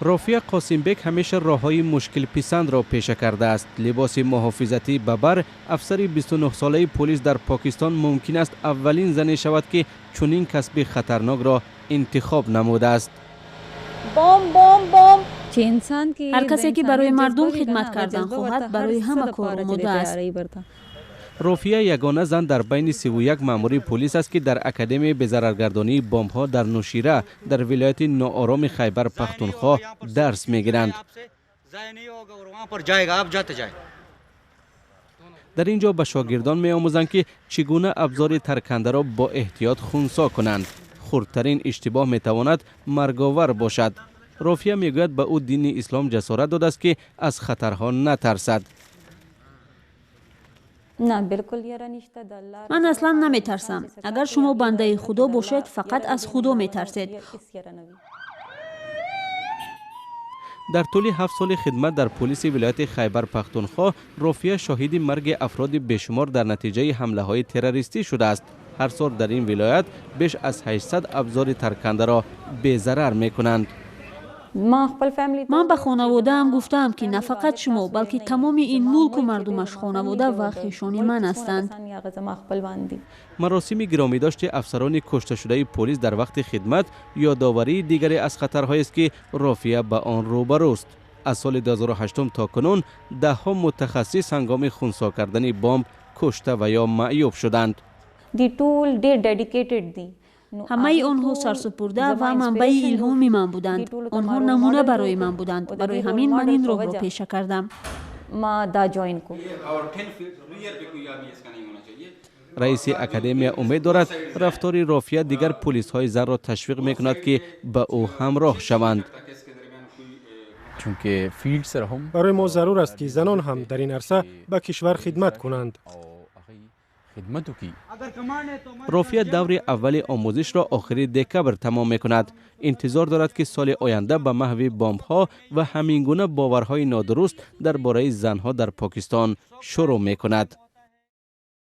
Рофия Қосимбек ҳамеша роҳҳои мушкилписандро пеша кардааст. Либоси муҳофизатӣ ба бар, афсари 29-солаи полис дар Покистон мумкин аст аввалин зане шавад, ки чунин касби хатарнокро интихоб намудааст. Ҳар касе ки барои мардум хидмат кардан хоҳад, барои ҳама кор омода аст. Рофия ягона зан дар байни 31 маъмури полис аст, ки дар академияи безараргардонии бомбҳо дар Нушира дар вилояти ноороми Хайбар Пахтунхо дарс мегиранд. Дар ин ҷо ба шогирдон меомӯзанд, ки чӣ гуна абзори таркандаро бо эҳтиёт хунсо кунанд. Хурдтарин иштибоҳ метавонад марговар бошад. Рофия мегӯяд, ба ӯ дини ислом ҷасорат додааст, ки аз хатарҳо натарсад. Ман аслан наметарсам. Агар шумо бандаи Худо бошед, фақат аз Худо метарсед. Дар тӯли 7 соли хидмат дар полиси вилояти Хайбар Пахтунхо, Рофия шоҳиди марги афроди бешумор дар натиҷаи ҳамлаҳои террористӣ шудааст. Ҳар сол дар ин вилоят беш аз 800 абзори таркандаро безарар мекунанд. Ман ба хонаводаам гуфтаам, ки на фақат шумо, балки тамоми ин мулку мардумаш хонавода ва хешони ман ҳастанд. Маросими гиромидошти афсарони кушташудаи полис дар вақти хидмат ёдоварии дигаре аз хатарҳоест, ки Рофия ба он рӯбарӯст. Аз соли 2008 то кунун даҳҳо мутахассис ҳангоми хунсо кардани бомб кушта ва ё маъюб шуданд. Ҳамаи онҳо сарсупурда ва манбаи илҳоми ман буданд. Онҳо намуна барои ман буданд. Барои ҳамин ман ин роҳро пеша кардам. Раиси академия умед дорад, рафтори Рофия дигар полисҳои занро ташвиқ мекунад, ки ба ӯ ҳамроҳ шаванд. Барои мо зарур аст, ки занон ҳам дар ин арса ба кишвар хидмат кунанд. Рофия даври аввали омӯзишро охири декабр тамом мекунад. Интизор дорад, ки соли оянда ба маҳви бомбҳо ва ҳамин гуна боварҳои нодуруст дар бораи занҳо дар Покистон шурӯъ мекунад.